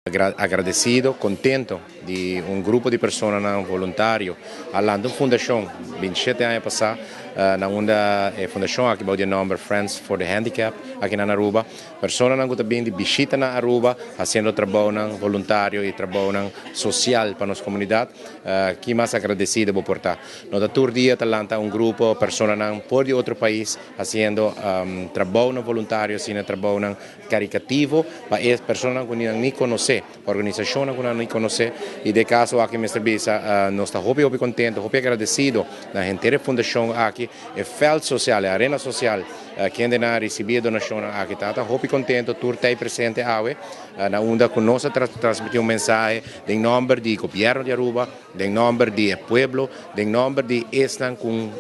Agradecido, contento di un grupo di personanan voluntario a lanta un fundacion 27 aña pasa na unda e fundacion aki bou di e nomber Friends for the Handicap aki na Aruba. Personanan cu ta bin di bishita na Aruba haciendo trabounan voluntario y trabounan social pa nos comunidad. Ki mas agradecido bo por ta? No ta tur dia ta lanta un grupo personanan por di otro pais haciendo trabounan voluntario asina trabounan caricativo pa e personanan cu nan ni conoce, pa organisacionnan cu nan ni conoce, y den e caso aki mester bisa nos ta hopi hopi contento, hopi agradecido na henter e fundacion aki, e veld social, e arena social, kende nan a ricibi e donacionnan aki ta ta hopi contento, tur ta ey presente awe na unda cu nos a transmiti un mensahe den nomber di gobierno di Aruba, Den nomber di e pueblo, den nomber di esnan ku un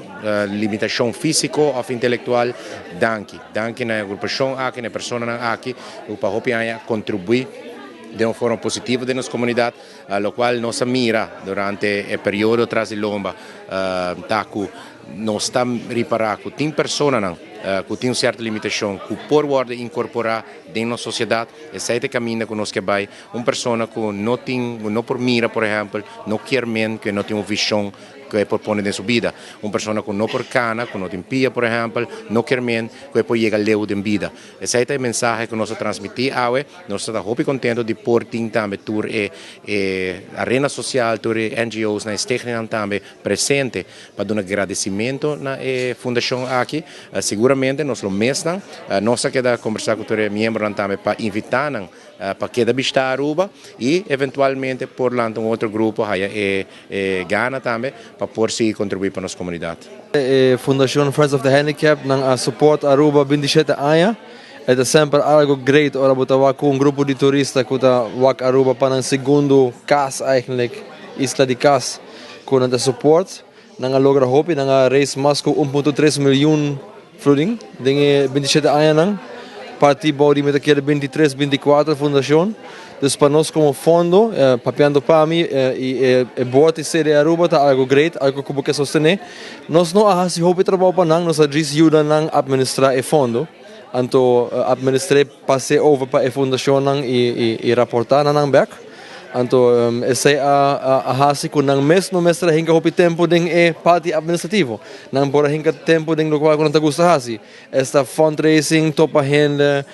limitashon físiko òf intelektual, danki. Danki na e agrupashon aki, na e personanan aki ku pa hopi aña a kontribuí den un forma positivo den nos komunidat, lokual nos a mira durante e periodo tras di lomba ta ku nos ta ripará ku tin personanan ku tin un sierto limitashon ku por wòrdu inkorporá den nos sosiedat. Esei ta e kaminda ku nos ke bai. Un persona ku no tin, no por mira por ehèmpel, no kier men ku e no tin un vishon ku e por pone den su bida. Un persona ku no por kana, ku no tin pia por ehèmpel, no kier men ku e por yega leu den bida. Esei ta e mensahe ku nos a transmití awe. Nos ta hopi kontento di por tin tambe tur e e arena sosial, tur e NGO's nan, e stichtingnan tambe presente pa duna gradesimentu na e fundashon aki. Siguramente nos lo mesnan, nos a keda kombersá ku tur e miembronan tambe pa invitá nan pa keda bishita Aruba y eventualmente por lanta un otro grupo haya e gana tambe pa por sigui contribui pa nos comunidad. E fundacion Friends of the Handicapped nan a support Aruba 27 aña. E ta semper algo great ora bo ta wak cu un grupo di turista cu ta wak Aruba pa nan segundo cas eigenlijk, isla di cas, cu nan ta support. Nan a logra hopi, nan a raise mas ku 1.3 miljoen florin den e 27 añanan. Parti bou di mi ta kere 23, 24 fundashon. Dus pa nos komo fondo, papiando pa mi i e board di CD Aruba ta algo great, algo ku bo ke sostené. Nos no a hasi hopi trabou pa nan, nos a djis yuda nan administrá e fondo. Anto administr'é pas'é over pa e fundashonnan i raportá na nan bèk. Anto esei a hasi ku nan mes no mester a hinka hopi tempu den e parti administrativo. Nan por a hinka tempu den lokual ku nan ta gusta hasi. Esta fundraising, topa hende,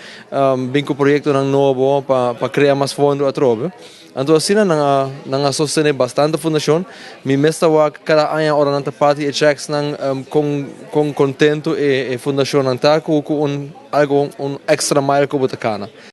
bin ku proyektonan nobo pa krea mas fondo atrobe. Anto asina nan a nan a sostené bastante fundashon. Mi mes ta wak kada aña ora nan ta parti e chèksnan kon kon kontentu e fundashonnan ta ku un algu un extra mile ku bo ta kana.